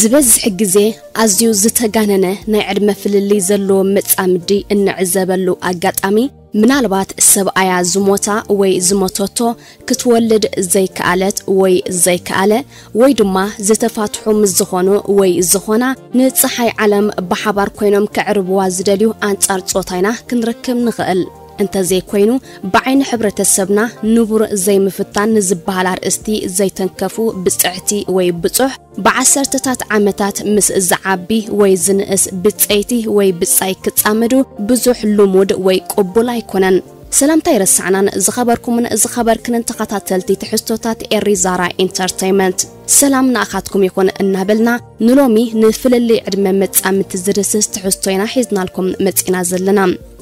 ዝበዝሕ ግዜ ኣዝዩ ዝተጋነነ ናይ ዕድመ ፍልልይ ዘለዎ መጻምዲ እንዕዘበሉ ኣጋጣሚ፣ ምናልባት ሰብኣያ ዝሞታ ወይ ዝሞተቶ፣ ክትወልድ ዘይከኣለት ወይ ዘይከኣለ፣ ወይ ድማ ዝተፋትሑ ምስ ዝኾኑ ወይ ዝኾና፣ ንጸሓይ ዓለም ብሓባር ኮይኖም ከዕርብዋ ዝደልዩ ኣንጻር ጾታይና ክንረክብ ንኽእል። እንተዘይኮይኑ፣ ብዓይኒ ሕብረተሰብና ንቡር ዘይምፍታን ንዝበሃል ኣርእስቲ ዘይተንከፉ ብጽዕቲ ወይ ብጹሕ፣ ብዓሰርተታት ዓመታት ምስ ዝዓቢ ወይ ዝንእስ ብጸይቲ ወይ ብጻይ ክጻመዱ ብዙሕ ልሙድ ወይ ቅቡል ኣይኮነን። ሰላምታ ይረሳዕናን ዝኸበርኩምን ዝኸበርክንን ተኸታተልቲ ትሕዝቶታት ኤሪ ዛራ ኢንተርተይመንት፣ ሰላም ንኣኻትኩም ይኹን እናበልና፣ ንሎሚ ንፍልልይ ዕድመ መጻምቲ ዝድስስ ትሕዝቶ ኢና ሒዝናልኩም መጺና ዘለና።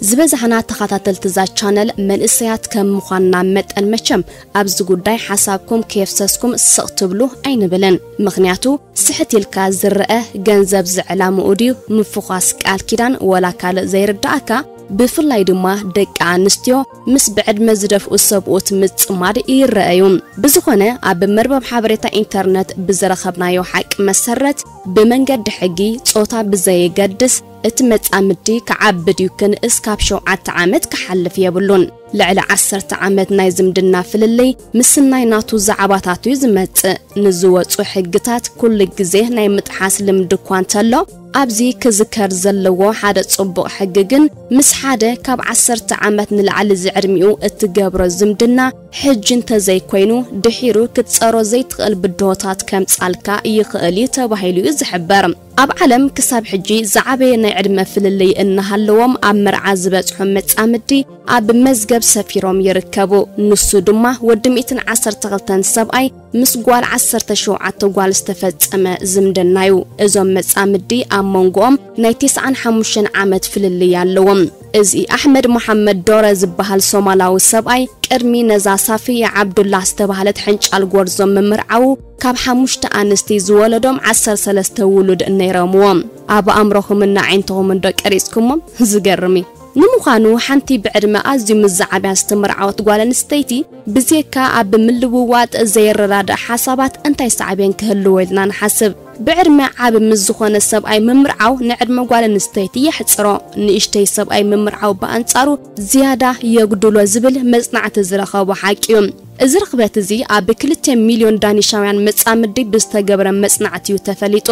ዝበዛሕና ተኸታተልቲ እዛ ቻነል መንእሰያት ከም ምዃንና መጠን፣ መቸም ኣብዚ ጉዳይ ሓሳብኩም ከየፍሰስኩም ስቕ ትብሉ ኣይንብልን። ምኽንያቱ፣ ስሕት ኢልካ ዝረአ ገንዘብ ዝዕላምኡ ድዩ፣ ምፍዃስ ቃል ኪዳን ወላ ካልእ ዘይርድኣካ፣ ብፍላይ ድማ ደቂ ኣንስትዮ ምስ ብዕድመ ዝደፍኡ ሰብኡት ምጽማድ ይረኣዩ። ብዝኾነ፣ ኣብ መርበብ ሓበሬታ ኢንተርነት ብዝረኸብናዮ ሓቂ መሰረት፣ ብመንገዲ ሕጊ ጾታ ብዘየገድስ፣ እቲ መጻምዲ ክዓቢ ድዩ ክንእስ ካብ ሸውዓተ ዓመት ክሓልፍ የብሉን። ልዕሊ ዓሰርተ ዓመት ናይ ዝምድና ፍልልይ ምስናይ ናቱ ዛዕባታት እዩ ዝመጽእ። ንዝወጹ ሕግታት ኩሉ ግዜ ናይ ምጥሓስ ልምዲ እኳ እንተሎ፣ ኣብዚ ክዝከር ዘለዎ ሓደ ጽቡቕ ሕጊ ግን፣ ምስ ሓደ ካብ ዓሰርተ ዓመት ንላዕሊ ዝዕድሚኡ እትገብሮ ዝምድና ሕጂ እንተዘይኮይኑ፣ ድሒሩ ክትጸሮ ዘይትኽእል ብድሆታት ከምጻልካ ይኽእል እዩ ተባሂሉ እዩ ዝሕበር። ኣብ ዓለም ክሳብ ሕጂ ዝዓበየ ናይ ዕድመ ፍልልይ እናሃለዎም፣ ኣብ መርዓ ዝበጽሑ መጻምዲ ኣብ መዝገብ ሰፊሮም ይርከቡ። ንሱ ድማ ወዲ ሚእትን ዓሰርተ ክልተን ሰብኣይ ምስ ጓል ዓሰርተ ሸውዓተ ጓል ዝተፈጸመ ዝምድና እዩ። እዞም መጻምዲ ኣብ መንጎኦም ናይ ተስዓን ሓሙሽተን ዓመት ፍልልይ ኣለዎም። እዚ ኣሕመድ መሓመድ ዶረ ዝበሃል ሶማላዊ ሰብኣይ፣ ቅድሚ ነዛ ሳፊያ ዓብዱላ ዝተባህለት ሕንጫል ጎርዞ ምምርዓዉ፣ ካብ ሓሙሽተ ኣንስቲ ዝወለዶም ዓሰርተ ሰለስተ ውሉድ ነይሮምዎም። ኣብ ኣእምሮኹምን ኣዒንትኹምን ዶ ቀሪጽኩሞም? ዝገርም እዩ። ንምዃኑ፣ ሓንቲ ብዕድመ ኣዝዩ ምስ ዝዓብያ ዝተመርዓወት ጓል ኣንስተይቲ፣ ብዜካ ኣብ ምልውዋጥ ዘይረዳዳእ ሓሳባት እንታይ ሳዕቤን ክህልዎ ኢልና ንሓስብ? ብዕድመ ዓቢ ምስ ዝኾነ ሰብኣይ ምምርዓው ንዕድመ ጓል ኣንስተይቲ የሕጽሮ፣ ንእሽተይ ሰብኣይ ምምርዓው ብኣንጻሩ ዝያዳ የጉድሎ ዝብል መጽናዕቲ ዝረኸቦ ሓቂ እዩ። እዚ ርኽበት እዚ ኣብ ክልተ ሚልዮን ዳኒሻውያን መጻምዲ ብዝተገብረ መጽናዕቲ እዩ ተፈሊጡ።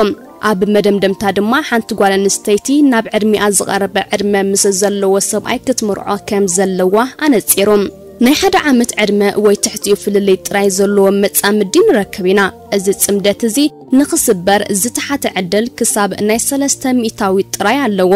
ኣብ መደምደምታ ድማ ሓንቲ ጓል ኣንስተይቲ ናብ ዕድሚኣ ዝቐረበ ዕድመ ምስ ዘለዎ ሰብኣይ ክትምርዖ ከም ዘለዋ ኣነጺሩ። ናይ ሓደ ዓመት ዕድመ ወይ ትሕቲኡ ፍልልይ ጥራይ ዘለዎ መጻምዲ ንረክብ ኢና። እዚ ጽምደት እዚ ንኽስበር ዝተሓተ ዕድል ክሳብ ናይ ሰለስተ ሚእታዊት ጥራይ ኣለዎ።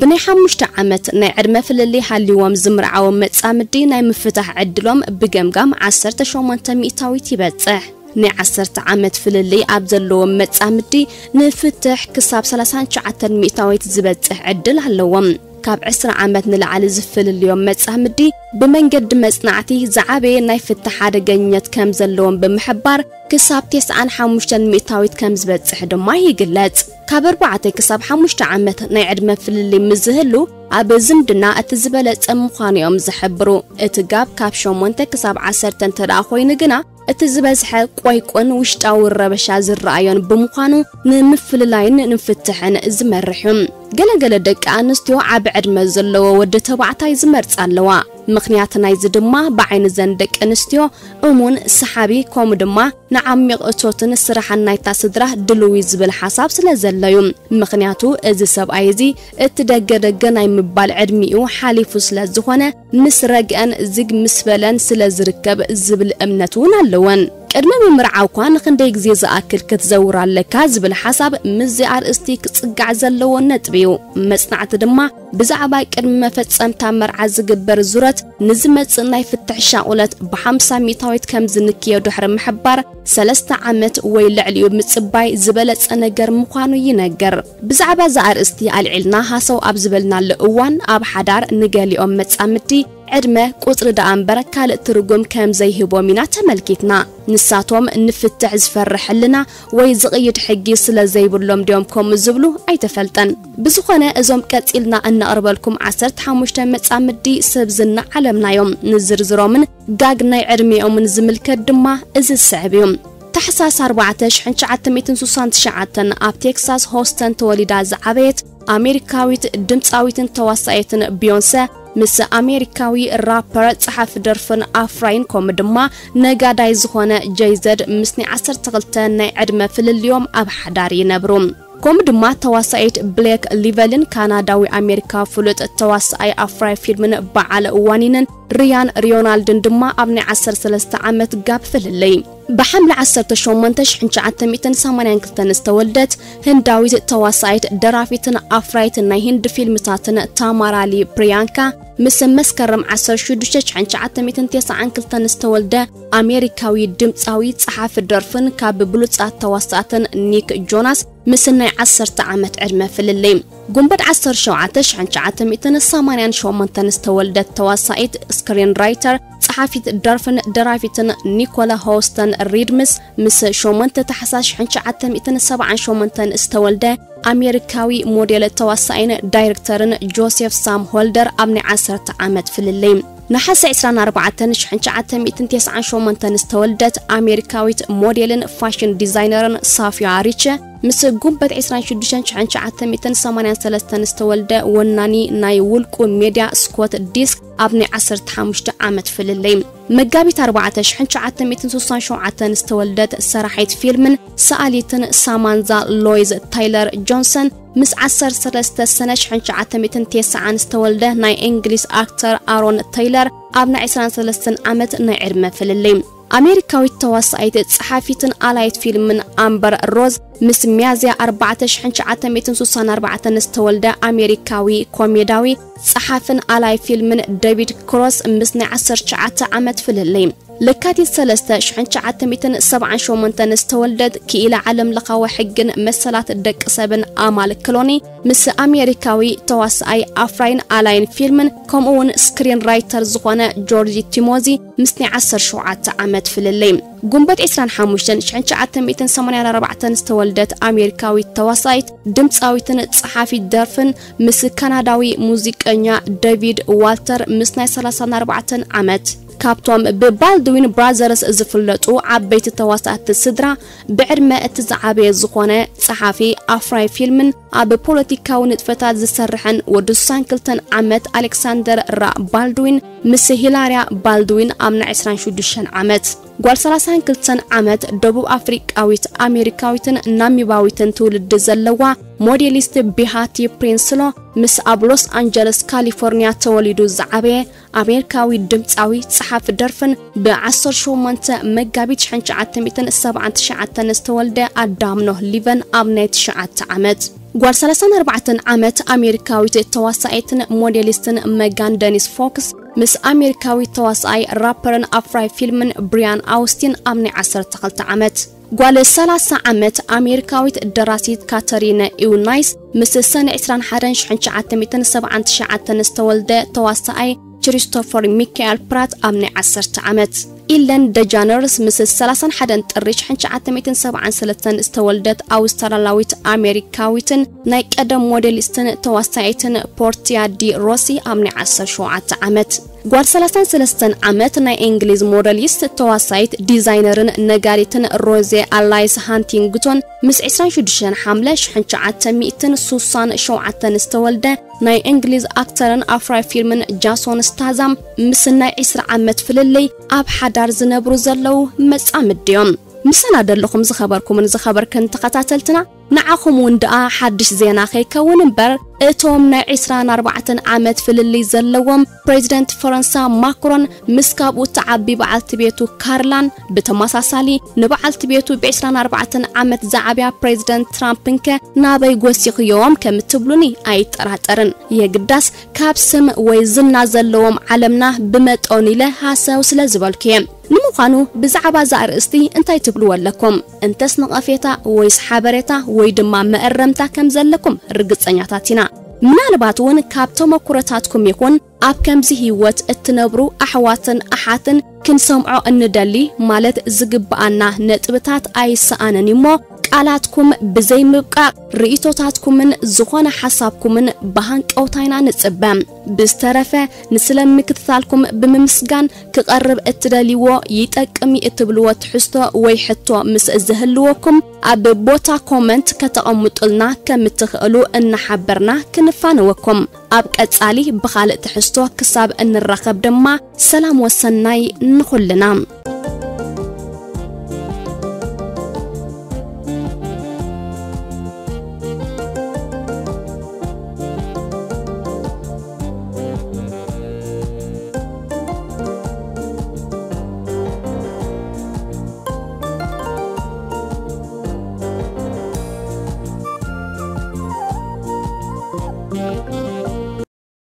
ብናይ ሓሙሽተ ዓመት ናይ ዕድመ ፍልልይ ሃልይዎም ዝምርዓዉ መጻምዲ ናይ ምፍታሕ ዕድሎም ብገምጋም ዓሰርተ ሸሞንተ ሚእታዊት ይበጽሕ። ናይ ዓሰርተ ዓመት ፍልልይ ኣብ ዘለዎም መጻምዲ ንፍትሕ ክሳብ ሰላሳን ትሽዓተን ሚእታዊት ዝበጽሕ ዕድል ኣለዎም። ካብ ዕስራ ዓመት ንላዕሊ ዝፍልልዮም መጻምዲ ብመንገዲ መጽናዕቲ ዝዓበየ ናይ ፍትሕ ሓደገኝነት ከም ዘለዎም ብምሕባር ክሳብ ተስዓን ሓሙሽተን ሚእታዊት ከም ዝበጽሕ ድማ ይግለጽ። ካብ ኣርባዕተ ክሳብ ሓሙሽተ ዓመት ናይ ዕድመ ፍልልይ ምስ ዝህሉ ኣብ ዝምድና እቲ ዝበለጸ ምዃኑ እዮም ዝሕብሩ። እቲ ጋብ ካብ ሸሞንተ ክሳብ ዓሰርተ እንተ ደኣ ኮይኑ ግና፣ እቲ ዝበዝሐ ቆይቁን ውሽጣዊ ረበሻ ዝረኣዮን ብምዃኑ፣ ንምፍልላይን ንፍትሕን ዝመርሕ እዩ። ገለገለ ደቂ ኣንስትዮ ዓቢ ዕድመ ዘለዎ ወዲ ተባዕታይ ዝመርጻ ኣለዋ። ምኽንያት ናይዚ ድማ ብዓይኒ ዘን ደቂ ኣንስትዮ እሙን፣ ሰሓቢ፣ ከምኡ ድማ ንዓሚቕ እቶትን ስራሕን ናይታ ስድራ ድልዊ ዝብል ሓሳብ ስለ ዘሎ እዩ። ምኽንያቱ እዚ ሰብኣይ እዚ እቲ ደገ ደገ ናይ ምባል ዕድሚኡ ሓሊፉ ስለ ዝኾነ፣ ምስ ረግአን ዝግ ምስ በለን ስለ ዝርከብ ዝብል እምነት እውን ኣለወን። ቅድሚ ምምርዓውኳ ንኽንደይ ግዜ ዝኣክል ክትዘውር ኣለካ ዝብል ሓሳብ ምስዚ ኣርእስቲ ክጽጋዕ ዘለዎ ነጥቢ እዩ። መጽናዕቲ ድማ ብዛዕባ ቅድሚ መፈጸምታ መርዓ ዝግበር ዙረት ንዝመጽእ ናይ ፍትሕ ሻቑለት ብሓምሳ ሚእታዊት ከም ዝንክዮ ድሕሪ ምሕባር፣ ሰለስተ ዓመት ወይ ልዕሊኡ ምጽባይ ዝበለጸ ነገር ምዃኑ ይነገር። ብዛዕባ እዛ ኣርእስቲ ኣልዒልና ሃሰው ኣብ ዝበልናሉ እዋን፣ ኣብ ሓዳር ንገሊኦም መጻምድቲ ዕድመ ቁጽሪ ደኣ እምበር ካልእ ትርጉም ከም ዘይህቦም ኢና ተመልኪትና። ንሳቶም ንፍትሕ ዝፈርሕ ሕልና ወይ ዝቕይድ ሕጊ ስለ ዘይብሎም ድዮም ከምኡ ዝብሉ ኣይተፈልጠን። ብዝኾነ፣ እዞም ቀጺልና እነቕርበልኩም ዓሰርተ ሓሙሽተ መጻምድቲ ሰብ ዝና ዓለምና እዮም። ንዝርዝሮምን ጋግ ናይ ዕድሚኦምን ዝምልከት ድማ እዚ ዝስዕብ እዩ። ታሕሳስ ኣርባዕተ ሽሕን ትሽዓተ ሚእትን ስሳን ትሽዓተን ኣብ ቴክሳስ ሆስተን ተወሊዳ ዝዓበየት ኣሜሪካዊት ድምፃዊትን ተዋሳኢትን ቢዮንሰ፣ ምስ ኣሜሪካዊ ራፐር፣ ጸሓፊ ደርፍን ኣፍራይን ከምኡ ድማ ነጋዳይ ዝኾነ ጀይዘድ ምስ ናይ ዓሰርተ ክልተ ናይ ዕድመ ፍልልዮም ኣብ ሓዳር ይነብሩ። ከምኡ ድማ ተዋሳኢት ብሌክ ሊቨልን ካናዳዊ ኣሜሪካ ፍሉጥ ተዋሳኣይ ኣፍራይ ፊልምን በዓል ዋኒንን ሪያን ሪዮናልድን ድማ ኣብ ናይ ዓሰርተ ሰለስተ ዓመት ጋብ ፍልልይ። ብሓምለ ዓሰርተ ሸሞንተ ሽሕን ትሽዓተ ሚእትን ሰማንያን ክልተን ዝተወልደት ህንዳዊት ተዋሳኢት፣ ደራፊትን ኣፍራይትን ናይ ህንዲ ፊልምታትን ታማራሊ ፕሪያንካ፣ ምስ መስከረም ዓሰርተ ሽዱሽተ ሽሕን ትሽዓተ ሚእትን ተስዓን ክልተን ዝተወልደ ኣሜሪካዊ ድምፃዊ፣ ጸሓፊ ደርፍን ካብ ብሉጻት ተዋሳእትን ኒክ ጆናስ ምስ ናይ ዓሰርተ ዓመት ዕድመ ፍልልይ። ጉንበት ዓሰርተ ሸውዓተ ሽሕን ትሽዓተ ሚእትን ሰማንያን ሸሞንተን ዝተወልደት ተዋሳኢት፣ ስክሪን ራይተር፣ ጸሓፊት ደርፍን ደራፊትን ኒኮላ ሆስተን ሪድ ምስ ምስ ሸሞንተ ታሕሳስ ሽሕን ትሽዓተ ሚእትን ሰብዓን ሸሞንተን ዝተወልደ ኣሜሪካዊ ሞዴል፣ ተዋሳኢን ዳይሬክተርን ጆሴፍ ሳም ሆልደር ኣብ ናይ ዓሰርተ ዓመት ፍልልይ። ነሓሰ ዕስራን ኣርባዕተን ሽሕን ትሽዓተ ሚእትን ተስዓን ሸሞንተን ዝተወልደት ኣሜሪካዊት ሞዴልን ፋሽን ዲዛይነርን ሳፊያ ሪቸ ምስ ጉንበት ዕስራን ሽዱሽተን ሽሕን ትሽዓተ ሚእትን ሰማንያን ሰለስተን ዝተወልደ ወናኒ ናይ ውልቁ ሜድያ ስኮት ዲስክ ኣብ ናይ ዓሰርተ ሓሙሽተ ዓመት ፍልልይ። መጋቢት ኣርባዕተ ሽሕን ትሽዓተ ሚእትን ስሳን ሸውዓተን ዝተወልደት ሰራሒት ፊልምን ሰኣሊትን ሳማንዛ ሎይዝ ታይለር ጆንሰን ምስ ዓሰርተ ሰለስተ ሰነ ሽሕን ትሽዓተ ሚእትን ተስዓን ዝተወልደ ናይ እንግሊዝ ኣክተር ኣሮን ታይለር ኣብ ናይ ዕስራን ሰለስተን ዓመት ናይ ዕድመ ፍልልይ። ኣሜሪካዊት ተዋሳኢት፣ ጸሓፊትን ኣላይት ፊልምን ኣምበር ሮዝ ምስ ሚያዝያ ኣርባዕተ ሽሕን ትሽዓተ ሚእትን ስሳን ኣርባዕተን ዝተወልደ ኣሜሪካዊ ኮሜዳዊ ጸሓፍን ኣላይ ፊልምን ዴቪድ ክሮስ ምስ ናይ ዓሰርተ ትሽዓተ ዓመት ፍልልይ። ለካቲት ሰለስተ ሽሕን ትሽዓተ ሚእትን ሰብዓን ሸሞንተን ዝተወልደት፣ ክኢላ ዓለም ለኻዊ ሕግን መሰላት ደቂ ሰብን ኣማል ክሎኒ ምስ ኣሜሪካዊ ተዋሳኣይ ኣፍራይን ኣላይን ፊልምን ከምኡ እውን ስክሪን ራይተር ዝኾነ ጆርጂ ቲሞዚ ምስ ናይ ዓሰርተ ሸውዓተ ዓመት ፍልልይ። ጉንበት ዕስራን ሓሙሽተን ሽሕን ትሽዓተ ሚእትን ሰማንያን ኣርባዕተን ዝተወልደት ኣሜሪካዊት ተዋሳኢት፣ ድምፃዊትን ጸሓፊት ደርፍን ምስ ካናዳዊ ሙዚቀኛ ዴቪድ ዋልተር ምስ ናይ ሰላሳን ኣርባዕተን ዓመት። ካብቶም ብባልድዊን ብራዘርስ ዝፍለጡ ዓበይቲ ተዋሳእቲ ስድራ፣ ብዕድመ እቲ ዝዓበየ ዝኾነ ጸሓፊ ኣፍራይ ፊልምን ኣብ ፖለቲካዊ ንጥፈታት ዝሰርሕን ወዲ ስሳን ክልተን ዓመት ኣሌክሳንደር ራ ባልድዊን ምስ ሂላርያ ባልድዊን ኣብ ናይ ዕስራን ሽዱሽተን ዓመት። ጓል ሰላሳን ክልተን ዓመት ደቡብ ኣፍሪቃዊት ኣሜሪካዊትን ናሚባዊትን ትውልዲ ዘለዋ ሞዴሊስት ቢሃቲ ፕሪንስሎ ምስ ኣብ ሎስ ኣንጀለስ ካሊፎርኒያ ተወሊዱ ዝዓበየ ኣሜሪካዊ ድምፃዊ፣ ጸሓፊ ደርፍን ብ ዓሰርተ ሸሞንተ መጋቢት ሽሕን ትሽዓተ ሚእትን ሰብዓን ትሽዓተን ዝተወልደ ኣዳም ኖህ ሊቨን ኣብ ናይ ትሽዓተ ዓመት። ጓል ሰላሳን ኣርባዕተን ዓመት ኣሜሪካዊት ተዋሳኢትን ሞዴሊስትን መጋን ደኒስ ፎክስ ምስ ኣሜሪካዊ ተዋሳኣይ፣ ራፐርን ኣፍራይ ፊልምን ብሪያን ኣውስቲን ኣብ ናይ ዓሰርተ ክልተ ዓመት። ጓል ሰላሳ ዓመት ኣሜሪካዊት ደራሲት ካተሪነ ኢውናይስ ምስ ሰነ ዕስራን ሓደን ሽሕን ትሽዓተ ሚእትን ሰብዓን ትሽዓተን ዝተወልደ ተዋሳኣይ ክሪስቶፈር ሚካኤል ፕራት ኣብ ናይ ዓሰርተ ዓመት። ኢለን ደጃነርስ ምስ ሰላሳን ሓደን ጥሪ ሽሕን ትሽዓተ ሚእትን ሰብዓን ሰለስተን ዝተወልደት ኣውስትራላዊት ኣሜሪካዊትን ናይ ቀደም ሞዴሊስትን ተዋሳኢትን ፖርቲያ ዲ ሮሲ ኣብ ናይ ዓሰርተ ሸውዓተ ዓመት። ጓል ሰላሳን ሰለስተን ዓመት ናይ እንግሊዝ ሞዴሊስት፣ ተዋሳኢት፣ ዲዛይነርን ነጋሪትን ሮዜ ኣላይስ ሃንቲንግቶን ምስ ዕስራን ሽዱሽተን ሓምለ ሽሕን ትሽዓተ ሚእትን ስሳን ሸውዓተን ዝተወልደ ናይ እንግሊዝ ኣክተርን ኣፍራይ ፊልምን ጃሶን ስታዛም ምስ ናይ ዕስራ ዓመት ፍልልይ ኣብ ሓዳር ዝነብሩ ዘለዉ መጻምዲ እዮም። ምሳና ደለኹም ዝኸበርኩምን ዝኸበርክን ተኸታተልትና፣ ንዓኹም እውን ደኣ ሓድሽ ዜና ከይከውን እምበር፣ እቶም ናይ ዕስራን ኣርባዕተን ዓመት ፍልልይ ዘለዎም ፕሬዚደንት ፈረንሳ ማክሮን ምስ ካብኡ እትዓቢ በዓልቲ ቤቱ ካርላን ብተመሳሳሊ ንበዓልቲ ቤቱ ብ ዕስራን ኣርባዕተን ዓመት ዝዓብያ ፕሬዚደንት ትራምፕን ከ ናበይ ጎሲኽዮም ከም እትብሉኒ ኣይጠራጠርን። የግዳስ ካብ ስም ወይ ዝና ዘለዎም ዓለምና ብመጠኑ ኢለ ሃሰው ስለ ዝበልኩ እየ። ንምዃኑ ብዛዕባ እዛ ኣርእስቲ እንታይ ትብልዎ ኣለኩም? እንተስ ነቐፌታ ወይስ ሓበሬታ ወይ ድማ መእረምታ ከም ዘለኩም ርግጸኛታት ኢና። ምናልባት እውን ካብ ተመኩሮታትኩም ይኹን ኣብ ከምዚ ህይወት እትነብሩ ኣሕዋትን ኣሓትን ክንሰምዖ እንደሊ፣ ማለት ዝግብኣና ነጥብታት ኣይሰኣንን እሞ፣ ቃላትኩም ብዘይ ምብቃቕ ርእይቶታትኩምን ዝኾነ ሓሳብኩምን ብሃንቀውታ ኢና ንጽበ። ብዝተረፈ ንስለ ምክትታልኩም ብምምስጋን ክቐርብ እትደልይዎ ይጠቅም እትብልዎ ትሕዝቶ ወይ ሕቶ ምስ ዝህልወኩም ኣብ ቦታ ኮመንት ከተቐምጡልና ከም እትኽእሉ እናሓበርና ክንፋነወኩም። ኣብ ቀጻሊ ብኻልእ ትሕዝቶ ክሳብ እንራኸብ ድማ ሰላም ወሰናይ ንኹልና።